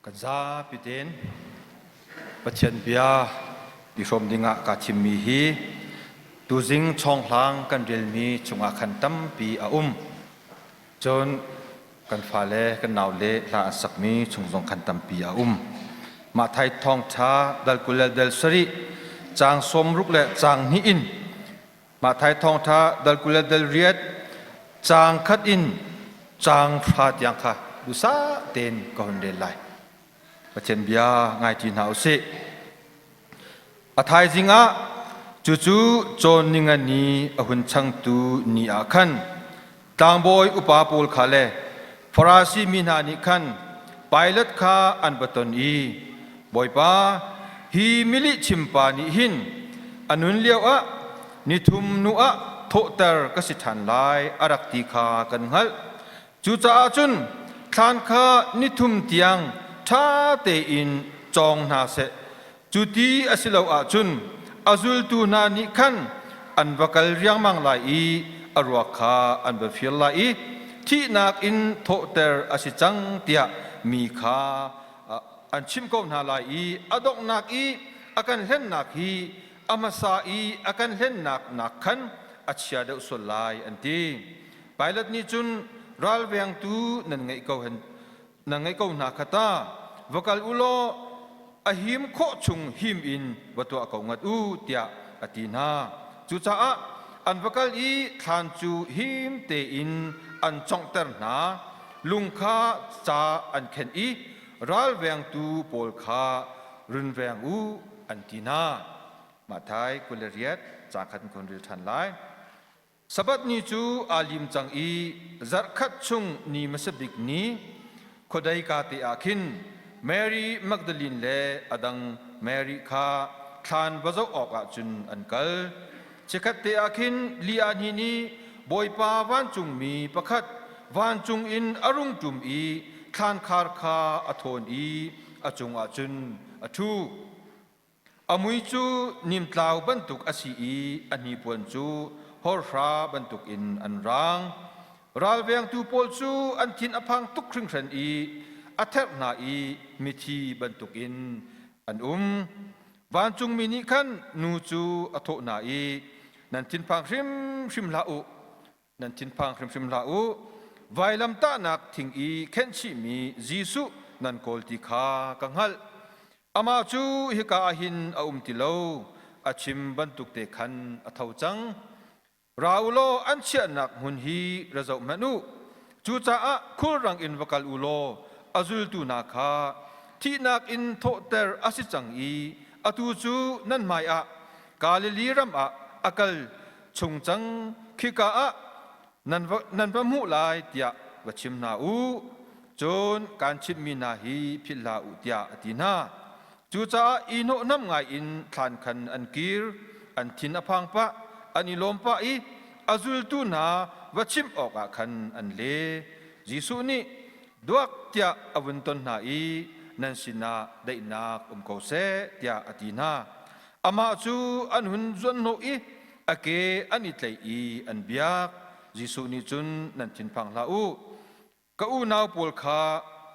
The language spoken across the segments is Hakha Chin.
Kan zapi tein Pathian bia i hrawm dingah kaa thimmi hi tuzing chawnghlang kan relmi chungah khan tampi a um. Cun kan fale kan naule hla an sakmi chung zong khan tampi a um. Matthai thawngṭha dal 20 le dal sarih caang 60 le caang hnih in Matthai thawngṭha dal 20 le dal riat caang khat in caang hra tiang kha duhsah tein ka hun rel lai. Pathian bia ngai ṭi hna u sih. A thaizing ah cucu cawn ninga ni a hun changtu ni ah khan tlangbawi upa pawl kha le Farasi mi hna nih khan Pilat kha an va ton i, Bawipa, hi milihchimpa nih hin a nun lioah nithum hnu ah thawhter ka si ṭhan lai a rak ti kha kan hngalh. Cucaah cun thlan kha nithum tiang ṭha tein cawng hna seh. Cu ti a si lo ahcun a zultu hna nih khan an va kal riangmang lai i a ruak kha an va fir lai i thihnak in thawhter a si cang tiah mi kha an chimh ko hna lai i a donghnak i a kan hlennak hi a hmasa i a kan hlennak nakkhan a chia deuh sual lai an ti. Pilat nih cun ralvengtu nan ngeih ko nan ngeih ko hna kha ta va kal u law a him khawh chung him in va tuah ko ngat u tiah a ti hna. Cucaah an va kal i thlan cu him tein an conghter hna. Lung kha ca an khenh i ralvengtu pawl kha runveng u an ti hna. Matthai 28 ca khat in kan rel ṭhan lai. Sabbath ni cu aa lim cang i zarhkhat chung ni hmasa bik ni khuadei kate ah khin Mary Magdalene le a dang Mary kha thlan va zoh awkah cun an kal. Chikkhat te ah khin li aa hnin i Bawipa vancungmi pakhat vancung in a rung ṭum i thlankhar kha a thawn i a cungah cun a ṭhu. A mui cu nimtlau bantuk a si i a hnipuan cu hawrhra bantukin an raang. Ralvengtu pawl cu an thin a phang tuk hringhran i a therh hna i mithi bantukin an um. Vancungmi nih khan nu cu a thawh hna i, Nan thinphang hrimhrim hlah u. Nan thinphang hrimhrim hlah u. Vailamtahnak thing i khenhchihmi Jesuh nan kawl ti kha ka hngalh. Amah cu hika ah hin a um ti lo, a chim bantuk te khan a tho cang. Ra u law an chiahnak hmun hi ra zoh hmanh u. Cucaah khulrang in va kal u law a zultu hna kha thihnak in thawhter a si cang i atu cu nan hmaiah Galilee ram ah a kal chung cang khika ah nan va, nan va hmuh lai tiah va chim hna u. Cun kaan chimhmi hna hi philh hlah u tiah a ti hna. Cucaah i hnawhnam ngai in thlan khan an kir, an thin a phang pah, an i lawm pah i a zultu hna va chimh awkah khan an le. Jesuh nih duak tiah a vun ton hna i nan sinah daihnak um ko seh tiah a ti hna. Amah cu an hun zuanhnawh i a ke an i tlaih i an biak. Jesuh nih cun nan thinphang hlah u. Ka unau pawl kha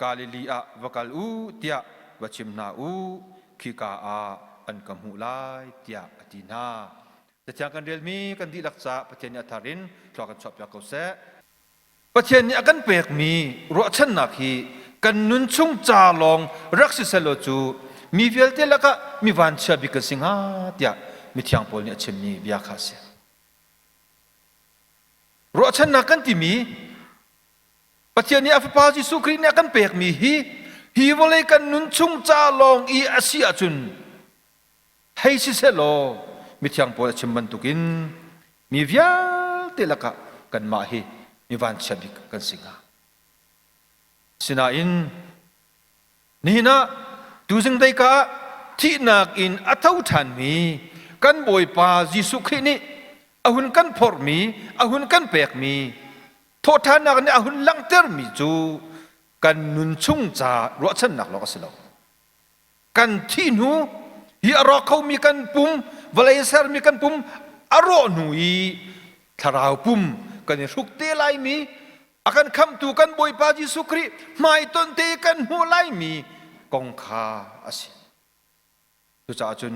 Galilee ah va kal u tiah va chim hna u. Khika ah an ka hmuh lai tiah a ti hna. Cathiang kan relmi kan dihlak caah Pathian nih a thar in thlua kan chuahpiak ko seh. Pathian nih a kan pekmi ruahchannak hi kan nun chung ca lawng rak si sehlaw cu mi vialte lakah mi vanchia bik kan si hnga tiah mithiang Paul nih a chimmi bia kha a si. Ruahchannak kan timi Pathian nih a Fapa Jesuh Khrih nih a kan pekmi hi hi vawlei kan nun chung ca lawng i a si ahcun hei si sehlaw mithiang Paul a chim bantukin mi vialte lakah kanmah hi mi vanchia bik kan si hnga. Sinain nihin ah tuzing deika ah thihnak in a tho ṭhanmi kan Bawipa Jesuh Khrih nih a hun kan phorhmi, a hun kan pekmi thawhṭhannak nih a hun langhtermi cu kan nun chung ca ruahchannak lawng a si lo. Kan thih hnu hi a rawk khomi kan pum vawlei sermi kan pum a rawh hnu i thlarau pum kan i hruk te laimi a kan khamhtu kan Bawipa Jesuh Khrih hmaitonh te kan hmuh laimi. kong kha a si. Cucaah cun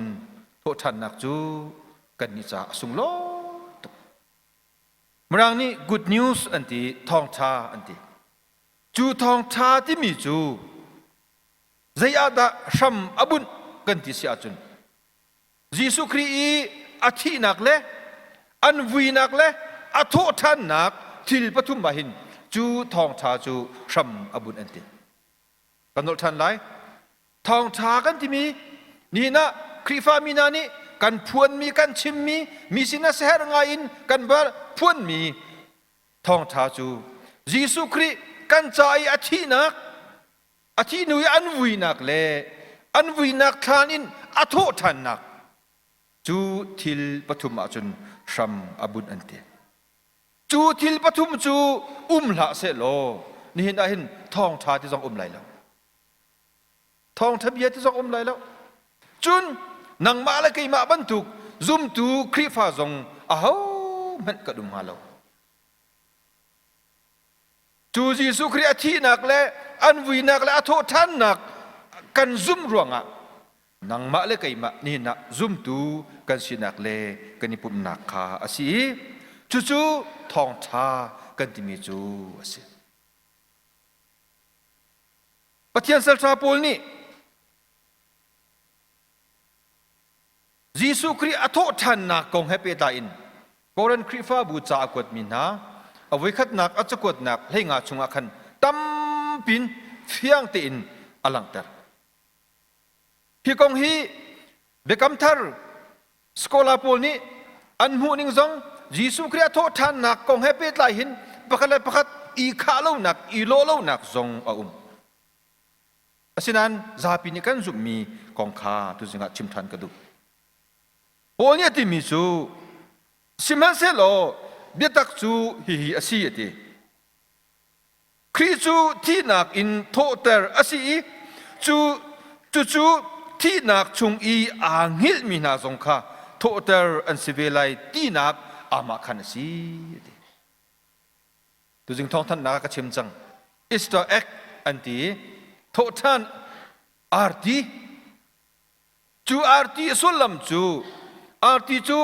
thawhṭhannak cu kannih caah a sunglawi tuk. Mirang nih good news an ti, thawngṭha an ti. Cu thawngṭha timi cu zei ah dah hram a bunh kan ti si ahcun Jesuh Khrih i a thihnak le an vuinak le a thawhṭhannak thil pathum ah hin cu thawngṭha cu hram a bunh an ti. Kan nolh ṭhan lai. Thawngṭha kan timi nihin ah Khrihfa mi hna nih kan phuanmi kan chimmi mi sinah siaherh ngai in kan bar phuanmi thawngṭha cu Jesuh Khrih kan ca i a thihnak a thih hnu i an vuinak le an vuinak thlan in a thawh ṭhannak cu thil pathum ahcun hram a bunh an ti. Cu thil pathum cu um hlah sehlaw nihin ah hin thawngṭha ti zong um lai lo. Thawngṭha bia ti zong um lai lo. Cun nangmah le keimah bantuk zumtu Khrihfa zong ahohmanh kan um hnga lo. Cu Jesuh Khrih a thihnak le an vuinak le a thawhṭhannak kan zumh ruangah nangmah le keimah nihin ah zumtu kan sinak le kan i pumhnak kha a si i cucu thawngṭha kan timi cu a si. Pathian salṭha pawl nih Jesuh Khrih a thawhṭhannak kong he pehtlai in Korin Khrihfabu ca a kuatmi hna a voikhatnak a cakuatnak 15 chungah khan tampin fiang tein a langhter. Hi kong hi Biakam Thar scholar pawl nih an hmuhning zong Jesuh Khrih a thawhṭhannak kong he pehtlai hin pakhat le pakhat i khah lonak, i lawh lonak zong a um. Asinain zapi nih kan zumhmi kong kha tuzing ah chim ṭhan ka duh. Paul nih a timi cu sihmanhsehlaw biatak cu hihi a si a ti. Khrih cu thihnak in thawhter a si i cu cucu thihnak chung i aa hngilhmi hna zong kha thawhter an si ve lai tinak amah khan a si a ti. Tuzing thawngthanhnak ah ka chim cang. Easter egg an ti i thawhṭhan arti. Cu arti a sullam cu arti cu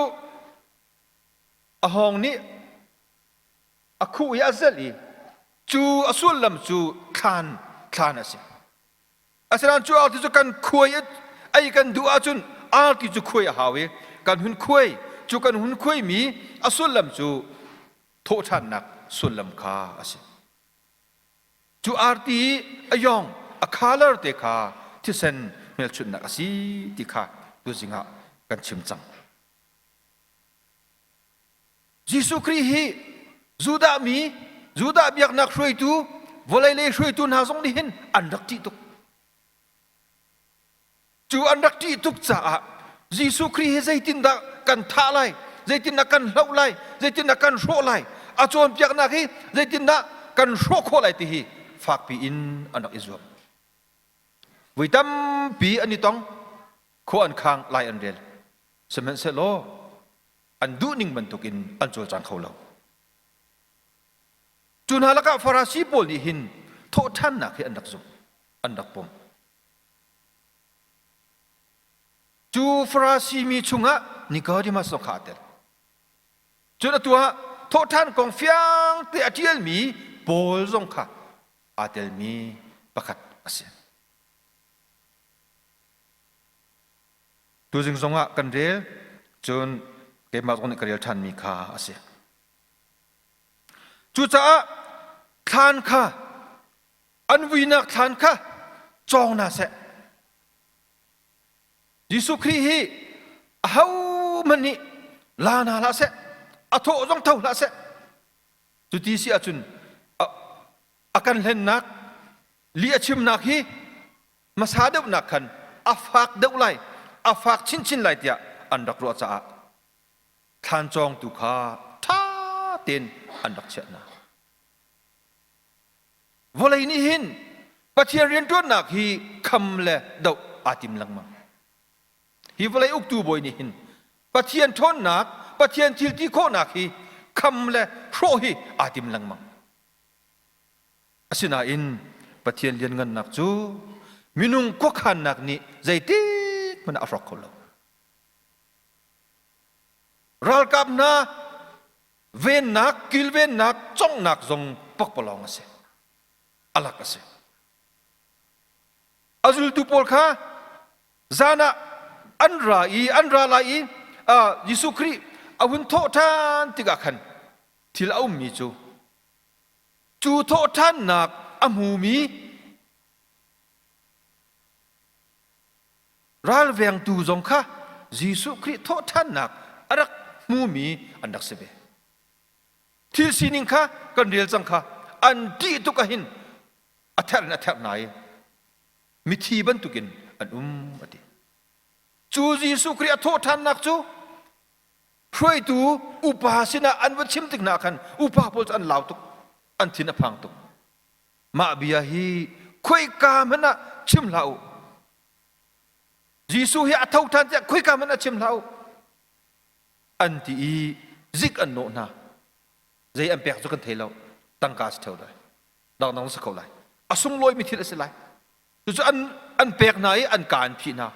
a hawng nih a khuh i a zelh i cu a sullam cu thlan thlan a si. Asinain cu arti cu kan khuai ei kan duh ahcun arti cu khuai a hau i kan hun khuai cu kan hun khuaimi a sullam cu thawhṭhannak sullam kha a si. Cu arti i a yawng a color te kha thisen hmelchunhnak a si ti kha tuzing ah kan chim cang. Jesuh Khrih hi Judah mi, Judah biaknak hruaitu, vawlei lei hruaitu hna zong nih hin an rak ṭih tuk. Cu an rak ṭih tuk caah Jesuh Khrih hi zeitindah kan thah lai, zeitindah kan hloh lai, zeitindah kan hrawh lai, a cawnpiaknak hi zeitindah kan hrawh khawh lai ti hi fakpi in an rak i zuam. Voi tampi an i tong, khua an khang, lai an rel. Sihmanhsehlaw an duhning bantukin an cawlcang kho lo. Cu hna lakah Farasi pawl nih hin thawhṭhannak hi an rak zumh, an rak pom. Cu Farasi mi chungah Nicodemus zong kha aa tel. Cun atu ah thawhṭhan kong fiang te a ṭialmi Paul zong kha aa telmi pakhat a si. Tuzing zongah kan rel, cun keimah zong nih ka rel ṭhanmi kha a si. Cucaah thlan kha an vuinak thlan kha cawng hna seh. Jesuh Khrih hi ahohmanh nih la hna hlah seh, a thawh zong tho hlah seh. Cuti si ahcun a kan hlennak, lih a chimnak hi hmasa deuhnak khan a fak deuh lai, a fak chinchin lai tiah an rak ruah caah thlan cawngtu kha ṭha tein an rak chiah hna. Vawlei nih hin Pathian rianṭuannak hi kham le doh aa tim lengmang. Hi vawlei uktu bawi nih hin Pathian ṭhawnnak, Pathian thil ti khawhnak hi kham le hrawh hi aa tim lengmang. Asinain Pathian lianngannak cu. Minung khuakhannak nih zeitik hmanh ah a hrawk kho lo. Ralkap hna vennak, kilvennak, conghnak zong pakpalawng a si. Alak a si. A zultu pawl kha zan ah an ra i an ra lai i Jesuh Khrih a hun thawh ṭhan tikah khan thil a ummi cu cu thawhṭhannak a hmumi ralvengtu zong kha Jesuh Khrih thawhṭhannak a rak hmumi an rak si ve. Thil sining kha kan rel cang kha an ṭih tuk ahhin a therh in a therh hna i mithi bantukin an um a ti. Cu Jesuh Khrih a thawhṭhannak cu hruaitu upa sinah an va chim tik hna khan upa pawl cu an lau tuk, an thin a phang tuk. Mah bia hi khoika hmanh ah chim hlah u. Jesuh hi a tho ṭhan tiah khoika hmanh ah chim hlah u. An ti i zik an nawh hna. Zei an pek cu kan thei lo. Tangka si ṭheo lai. Dangdang si ko lai. A sunglawimi thil a si lai. Cucu an, an pek hna i an ka an phih hna.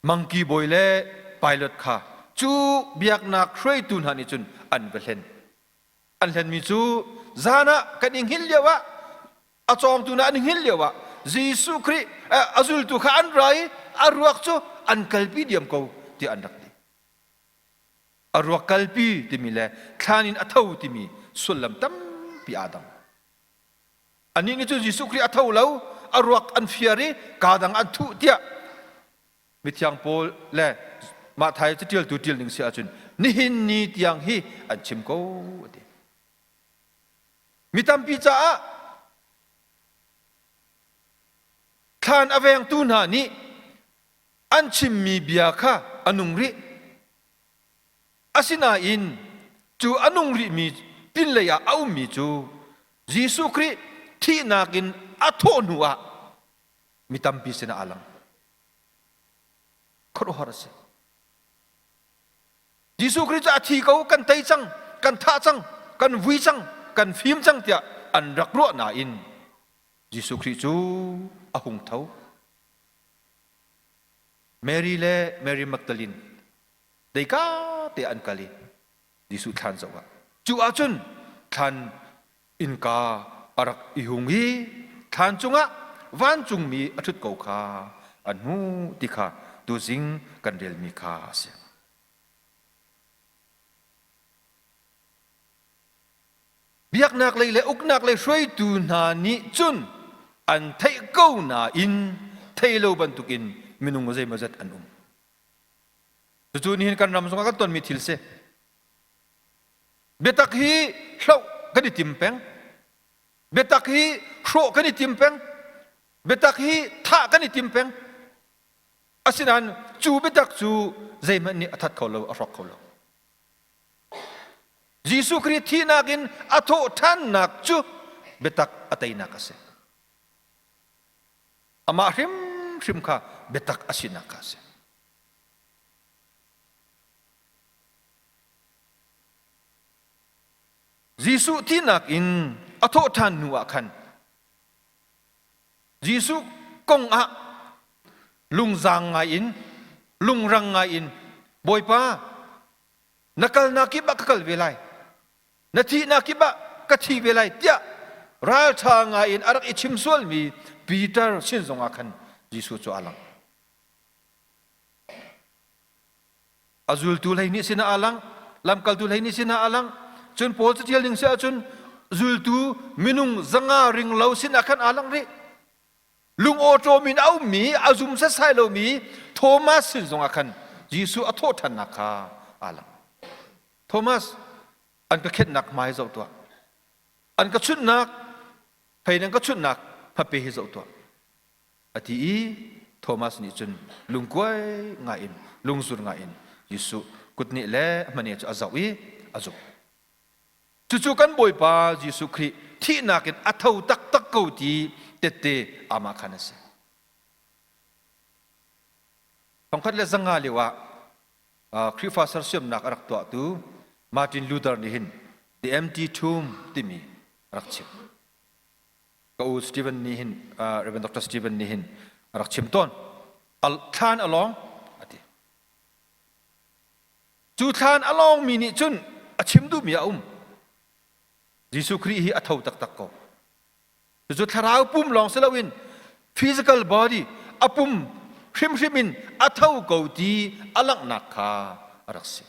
Mangki bawi le pilot kha cu biaknak hruaitu hna nih cun an va hlen. An hlenmi cu zan ah kan i hngilh lio ah a cawngtu hna an i hngilh lio ah Jesuh Khrih a zultu kha an ra i a ruak cu an kalpi diam ko tiah an rak ti. A ruak kalpi timi le thlan in a tho timi sullam tampi aa dang. Anih nih cun Jesuh Khrih a tho lo, a ruak an fiar i kaa dang an thuh tiah mithiang Paul le Matthai caṭialtu ṭial ning si ahcun nihin ni tiang hi an chim ko a ti. Mi tampi caah thlan a vengtu hna nih an chimmi bia kha a nung rih. Asinain cu a nung rihmi pinlei ah a ummi cu Jesuh Khrih thihnak in a thawh hnu ah mi tampi sinah aa lang. Khuaruahhar a si. Jesuh Khrih cu a thi ko, kan tei cang, kan thah cang, kan vui cang, kan fim cang tiah an rak ruah nain Jesuh Khrih cu a hung tho. Mary le Mary Magdalene deika te an kal i Jesuh thlan zoh ah cu ahcun thlan innka a rak i hung i thlan cungah vancungmi a ṭhut ko kha an hmuh ti kha tuzing kan relmi kha a si. Biaknak lei le uknak lei hruaitu hna nih cun an theih ko nain thei lo bantukin minung zeimawzat an um. Cucu nihin kan ram zongah kan tonmi thil si. Biatak hi hloh kan i tim peng. Biatak hi hrawh kan i tim peng. Biatak hi thah kan i tim peng. Asinain cu biatak cu zeihmanh nih a that kho lo, a hrawk kho lo. Jesuh Khrih thihnak in a thawh ṭhannak cu biatak a teinak a si. Amah hrimhrim kha biatak a sinak kha a si. Jesuh thihnak in a thawhṭhan hnu ah khan Jesuh kong ah lungzaang ngai in lungrang ngai in Bawipa na kalnak kip ah ka kal ve lai na thihnak kip ah ka thi ve lai tiah ralṭha ngai in a rak i chim sualmi Peter sin zongah khan Jesuh cu aa lang. A zultu 12 sinah aa lang, lamkaltu 12 sinah aa lang. Cun Paul caṭial ning si ahcun zultu minung 500 ring lo sinah khan aa lang rih. Lungawṭawm in a ummi, a zum setsai lomi Thomas sin zongah khan Jesuh a thawhṭhannak kha aa lang. Thomas, an ka khenhnak hmai zoh tuah. An ka chunhnak, fei nan ka chunhnak hmape hi zoh tuah. A ti i Thomas nih cun lungkuai ngaiin lungzur ngaiin Jesuh kutneh le a hmane cu a zoh i a zumh. Cucu kan Bawipa Jesuh Khrih thihnak in a tho taktak ko ti tette amah khan a si. 1500 lio ah Khrihfa sersiamnak a rak tuahtu Martin Luther nih hin The Empty Tomb timi a rak chim. Ka u Stephen nih hin Reverend Dr. Stephen nih hin a rak chim tawn. Thlan a lawng a ti. Cu thlan a lawngmi nih cun a chim duhmi a um. Jesuh Khrih hi a tho taktak ko. Cucu thlarau pum lawng si loin physical body a pum hrimhrim in a tho ko ti a langhnak kha a rak si.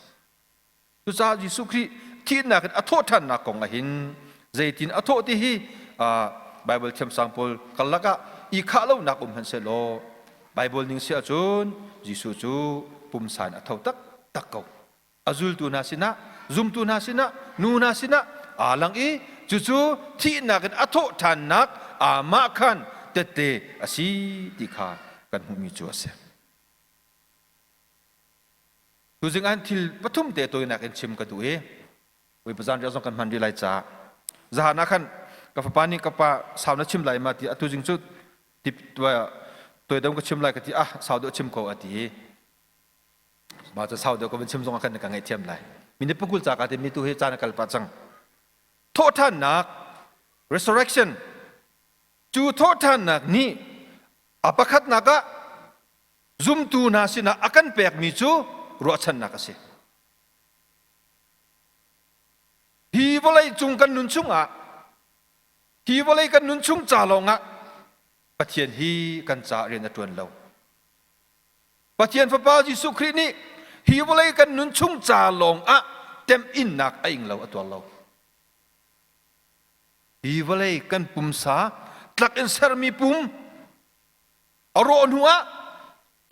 Cucaah Jesuh Khrih thihnak in a thawhṭhannak kong ah hin zeitin a thawh ti hi Bible thiamsang pawl karlak ah i khah lonak um hmanhsehlaw Bible ning si ahcun Jesuh cu pumsa in a tho taktak ko. A zultu hna sinah, zumtu hna sinah, nu hna sinah aa lang i cucu thihnak in a thawhṭhannak aamah khan tette a si ti kha kan hmuhmi cu a si. Tuzing ah thil pathum te tawinak in chim ka duh i Bawipa zanriah zong kan hman rih lai caah zahan ah khan ka fapa nih ka pa sau na chim lai ma ti atu zing cu tip toidom ka chim lai ka ti ah sau deuh chim ko a ti mah cu sau deuh ka van chim zong ah khan ka ngaihthiam lai minute pakul ca ka ti mi tu hi caan a kal pah cang thawhṭhannak resurrection cu thawhṭhannak nih a pakhatnak ah zumtu hna sinah a kan pekmi cu ruahchannak a si. Hi vawlei cung kan nun chungah hi vawlei kan nun chung ca lawngah Pathian hi kan caah rian a ṭuan lo. Pathian Fapa Jesuh Khrih nih hi vawlei kan nun chung ca lawngah temhinnak a ing lo a tuar lo. Hi vawlei kan pumsa tlak in sermi pum A rawh hnuah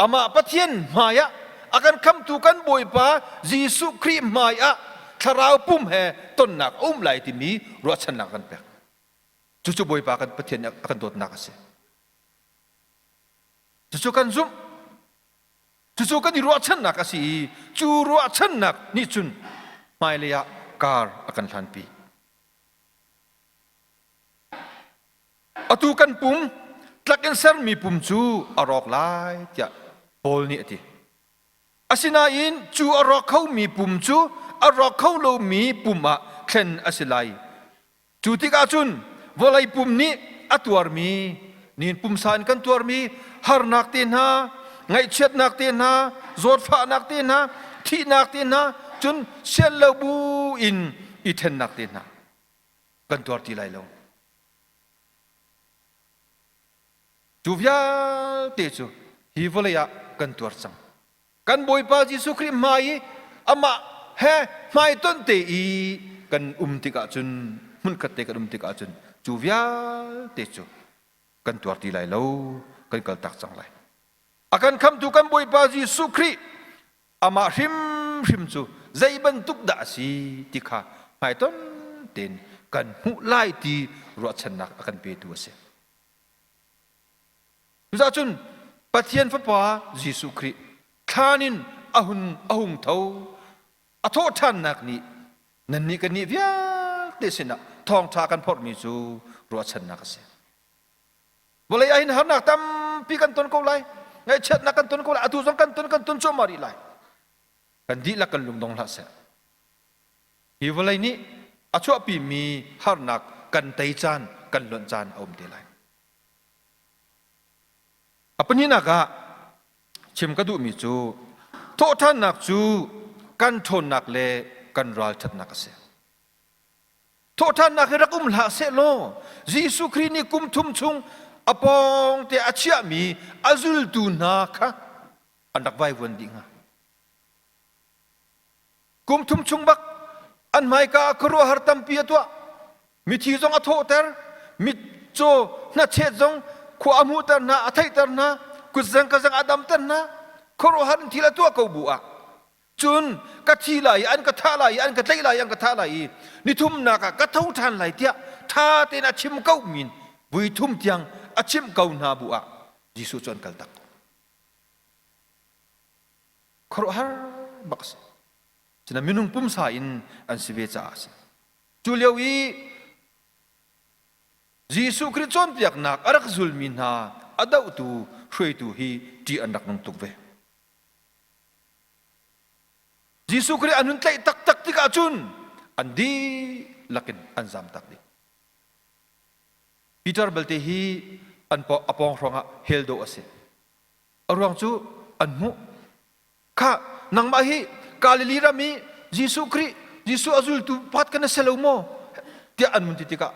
amah Pathian hmaiah a kan khamtu kan Bawipa Jesuh Khrih hmaiah thlarau pum he tonnak a um lai timi ruahchannak kan pek. Cucu Bawipa kan Pathian nih a kan dawtnak a si. Cucu kan zumh. Cucu kan i ruahchannak a si i cu ruahchannak nih cun hmailei ah kar a kan hlanpi. Atu kan pum, tlak in sermi pum cu a rawk lai tiah Paul nih a ti. Asinain cu a rawk khomi pum cu a rawk kho lomi pum ah thlen a si lai. Cu tikah cun vawlei pum nih a tuarmi, nin pumsa in kan tuarmi harnak te hna, ngaihchiatnak te hna, zawtfahnak te hna, thihnak te hna, cun sian lo bu in i ṭhennak te hna kan tuar ti lai lo. Cu vialte cu hi vawlei ah kan tuar cang. Kan Bawipa Jesuh Khrih hmai i amah he hmaitonh te i kan um tikah cun hmunkhat te kan um tikah cun cu vialte cu kan tuar ti lai lo, kan kaltak cang lai. A kan khamtu kan Bawipa Jesuh Khrih amah hrimhrim cu zei bantuk dah a si ti kha hmaiton tein kan hmuh lai ti ruahchannak a kan petu a si. Cucaah cun Pathian Fapa Jesuh Khrih thlan in a hun a hung tho a thawhṭhannak nih nannih kannih vialte sinah thawngṭha kan phorhmi cu ruahchannak a si. Vawlei ah hin harnak tampi kan ton ko lai. Ngaihchiatnak kan ton ko lai. Atu zong kan ton kan ton cuahmah rih lai. Kan dihlak kan lungdong hlah seh. Hi vawlei nih a chuahpimi harnak kan tei caan, kan lonh caan a um te lai. A pahnihnak ah chim ka duhmi cu thawhṭhannak cu kan ṭhawnnak le kan ralṭhatnak a si. Thawhṭhannak hi rak um hlah sehlaw Jesuh Khrih nih kum thum chung a pawngte a chiahmi a zultu hna kha an rak vaivuan dih hnga. Kum thum chung bak an hmaika ah khuaruahhar tampi a tuah. Mithi zong a thawhter, mitcaw hnachet zong khua a hmuhter hna, a theihter hna, kutzeng kazeng a damter hna. Khuaruahhar in thil a tuah ko bu ah Cun ka thi lai i an ka thah lai i an ka tlaih lai i an ka thah lai i nithumnak ah ka tho ṭhan lai tiah ṭha tein a chim ko min vui thum tiang a chimh ko hna bu ah Jesuh cu an kaltak. Khuaruahhar bak a si. Cuna minung pumsa in an si ve caah a si. Cu lio i Jesuh Khrih cawnpiaknak a rak zulmi hna a dohtu hruaitu hi ṭih an rak nung tuk ve. Jesuh Khrih an hun tlaih taktak tikah cun an dihlak in an zamtak dih. Peter belte hi an a pawng hrawngah hell dawh a si. A ruang cu an hmuh. Kha nangmah hi Galilee ram i Jesuh Khrih Jesuh a zultu pakhat kan na si lo maw? tiah an mun ti tikah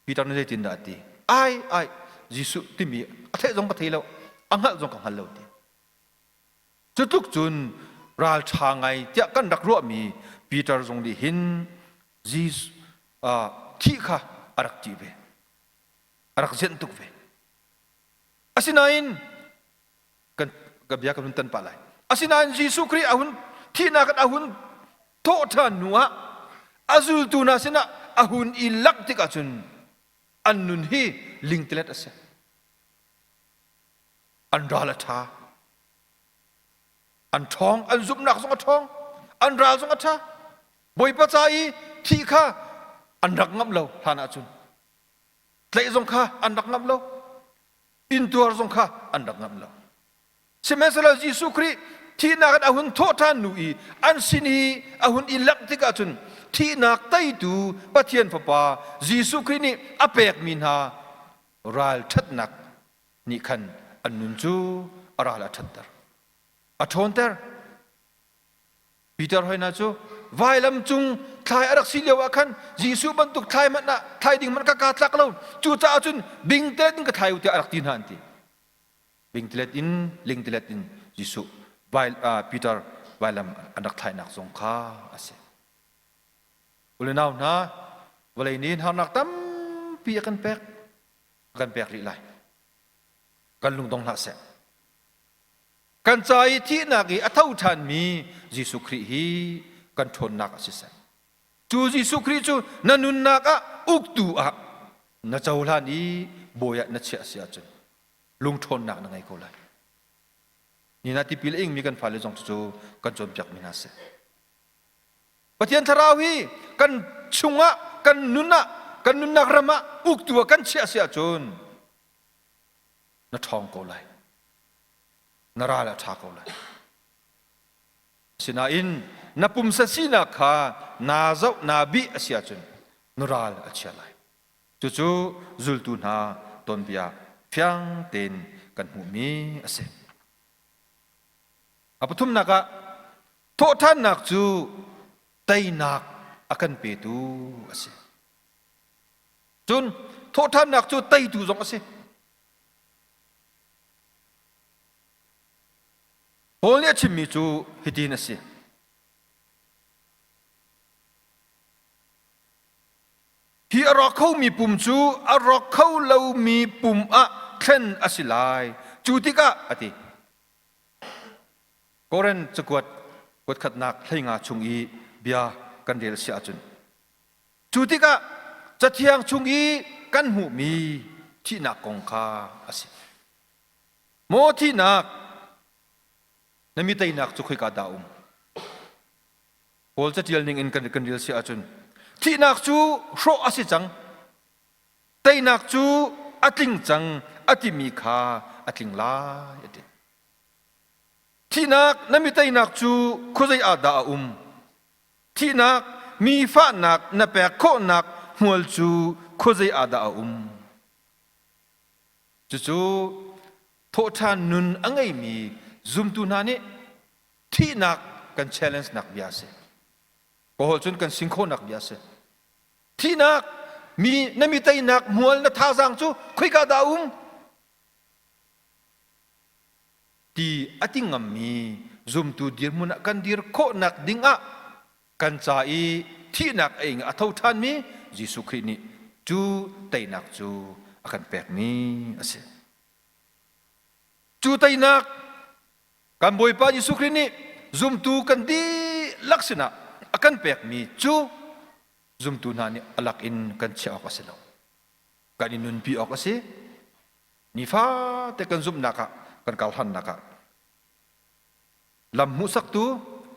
Peter nih zeitindah a ti? Ai ai Jesuh timi a theih zong ka thei lo, a hngalh zong ka hngal lo ti. Cu tluk cun ralṭha ngai tiah kan rak ruahmi Peter zong nih hin Jesuh thih kha a rak ṭih ve. A rak zianh tuk ve. Asinain kan ka bia kan hun tan pah lai. Asinain Jesuh Khrih a hun thihnak in a hun thawh ṭhan hnu ah a zultu hna sinah a hun i langh tikah cun an nun hi lingtelet a si. An ral a ṭha. An ṭhawng, an zumhnak zong a ṭhawng, an ral zong a ṭha. Bawipa ca i thih kha an rak ngamh lo hlan ahcun. Tlaih zong kha an rak ngamh lo. Intuar zong kha an rak ngamh lo. Sihmanhsehlaw Jesuh Khrih thihnak in a hun thawh ṭhan hnu i an sin i a hun i langh tikah cun thihnak teitu Pathian Fapa Jesuh Khrih nih a pekmi hna ralṭhatnak nih khan an nun cu a ral a ṭhatter, a ṭhawnter. Peter hoi hna cu vailam cung thlai a rak si lio ah khan Jesuh bantuk thlai hmanh ah thlai ding hmanh ka kaa tlak lo. Cucaah cun bingtelet in ka thlai u tiah a rak ti hna an ti. Bingtelet in lingtelet in Jesuh vai, uh, Peter vailam an rak thlainak zong kha a si. Ulenau hna, vawlei nih harnak tampi a kan pek, a kan pek rih lai. Kan lungdong hlah seh. Kan ca i thihnak i a tho ṭhanmi Jesuh Khrih hi kan ṭhawnnak a si seh. Cu Jesuh Khrih cu na nunnak ah uktu ah na cohlan i bawi ah na chiah a si ahcun lungṭhawnnak na ngei ko lai. Ni na tipil a ingmi kan fale zong cu kan cawnpiakmi hna seh. Pathian Thlarau hi kan chungah, kan nun ah, kan nunnak ram ah uktu ah kan chiah a si ahcun na ṭhawng ko lai. Na ral a ṭha ko lai. Asinain na pumsa sinak kha naa zoh naa bih a si ahcun na ral a chia lai. Cucu zultu hna tuanbia fiang tein kan hmuhmi a si. A pathumnak ah thawhṭhannak cu teinak a kan petu a si. Cun thawhṭhannak cu teitu zong a si. Paul nih a chimmi cu hitin a si. Hi a rawk khomi pum cu a rawk kho lomi pum ah thlen a si lai. Cu tikah a ti. Korin cakuat kuatkhatnak 15 chung i bia kan rel si ahcun Cu tikah Cathiang chung i kan hmuhmi thihnak kong kha a si. Maw thihnak, na mi teinak cu khoika dah um? Paul catial ning in kan kan rel si ahcun thihnak cu hrawh a si cang, teinak cu a tling cang a timi kha a tling lai a ti. Thihnak na mi teinak cu khuazei ah dah a um? Thihnak, mi fahnak na pek khawhnak hmual cu khuazei ah dah a um? Cucu thawhṭhan nun a ngeimi zumtu hna nih thihnak kan challenge nak bia a si. Kawl cun kan sing khawhnak bia a si. Thihnak, mi na mi teinak hmual na thazaang cu khoika dah a um? Ti a ti ngammi zumtu dirhmun ah kan dir khawhnak ding ah kan ca i thihnak a ing a tho ṭhanmi Jesuh Khrih nih cu teinak cu a kan pekmi a si. Cu teinak kan Bawipa Jesuh Khrih nih zumtu kan dihlak sinah a kan pekmi cu zumtu hna nih a lak in kan chiah awk a si lo. Kan i nunpi awk a si. Nifate kan zumhnak ah kan karhlannak ah lam hmuhsaktu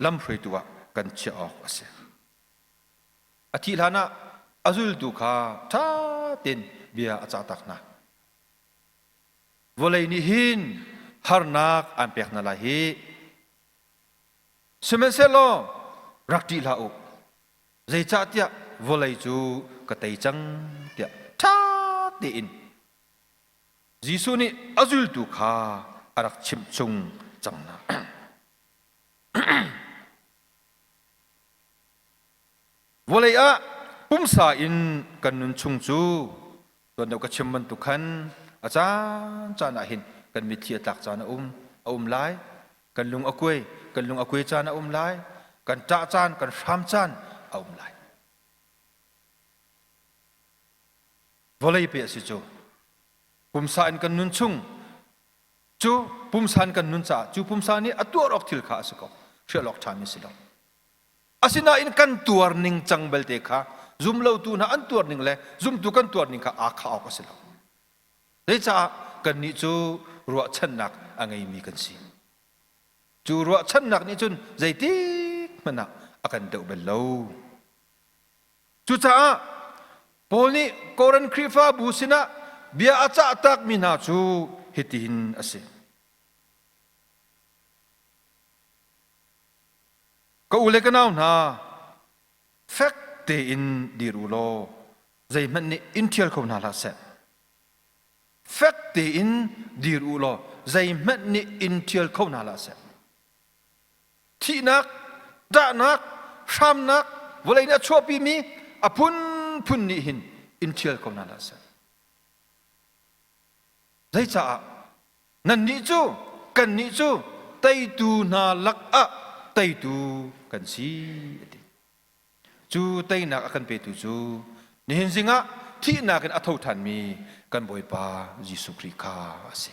lam hruaitu ah kan chiah awk a si. A thih hlan ah a zultu kha ṭha tein bia a cah tak hna. Vawlei nih hin harnak aan pek hna lai hi. Sihmanhsehlaw rak ṭih hlah u. Zeicahtiah vawlei cu ka tei cang tiah ṭha tein Jesuh nih a zultu kha a rak chimh chung cang hna. Vawlei ah pumsa in kan nun chung cu tuan deuh ka chim bantuk khan a caan caan ah hin kan mitthli a tlak caan a um a um lai kan lung a kuai kan lung a kuai caan a um lai kan ṭah caan kan hram caan a um lai. Vawlei pe a si cu pumsa in kan nun chung cu pumsa in kan nun caah cu pumsa nih a tuar awk thil kha a si ko hrial awk ṭhami si lo. Asinain kan tuar ning cang belte kha zumlotu hna an tuar ning le zumtu kan tuar ning kha aa khah awk a si lo. Zeicah kannih cu ruahchannak a ngeimi kan si. Cu ruahchannak nih cun zeitik hmanh ah a kan deuh bal lo. Cucaah Paul nih Korin Khrihfabu sinah bia a cah takmi hna cu hitihin a si. Ka u le ka nau hna, fek tein dir u law zeihmanh nih in ṭhial kho hna hlah seh. Fek tein dir u law zeihmanh nih in ṭhial kho hna hlah seh. Thihnak, ṭahnak, hramnak, vawlei nih a chuahpimi a phunphun nih hin in ṭhial kho hna hlah seh. Zeicaah Nannih cu kannih cu teitu hna lakah teitu kan si a ti. Cu teinak a kan petu cu nihin zingah thihnak in a tho ṭhanmi kan Bawipa Jesuh Khrih kha a si.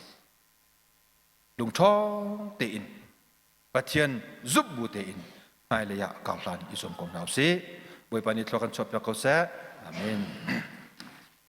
Lungṭhawng tein Pathian zumh bu tein hmailei ah kar hlan i zuam ko hna usih. Bawipa nih thlua kan chuahpiak ko seh. Amen.